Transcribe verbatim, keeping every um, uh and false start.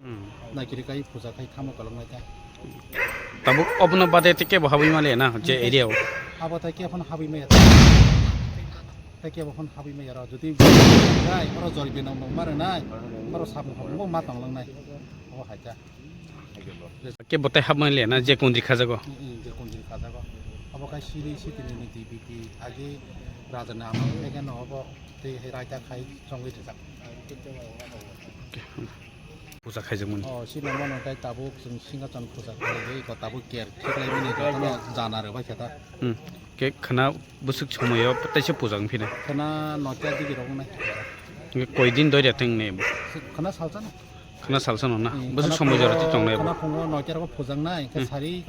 Hmm. Naikiri kai puja khai thamo kolok nai ta. Tabuk obono bade tei kebo habwi male na je area o. Abo tai kebo habwi maya. Tai kebo habwi maya ro jodi kai oro jori binong nong mare nai. Oro sabung habung bo ma tong lang nai. Abo hai ta. Kebo tai habwi male na je kondri khajago. Hmm, hmm, je kondri khajago. Abo kai siri sitini ni D B T agi raja ni amang khai no abo. Tei hai raida khai chongwi rijak. Puja khaijakmani. Oh, sini mano tei tabuk chwng singachon puja khlaijak, iko tabuk ker khiklaimani jotono jana rwbaikha ta. Hmm. Khe khwna bwswk somoio teisa puja wngphino. Khwna noita digi rok wngnai. Hwnkhe koi din doida thwng ne bo? Khwna salsa no. Khwna salsa no na? Hmm, bwswk khwna somoi jora phungo, twi tongnai bo? Khwna phungo noita rogo puja wngnai, khe hmm, sari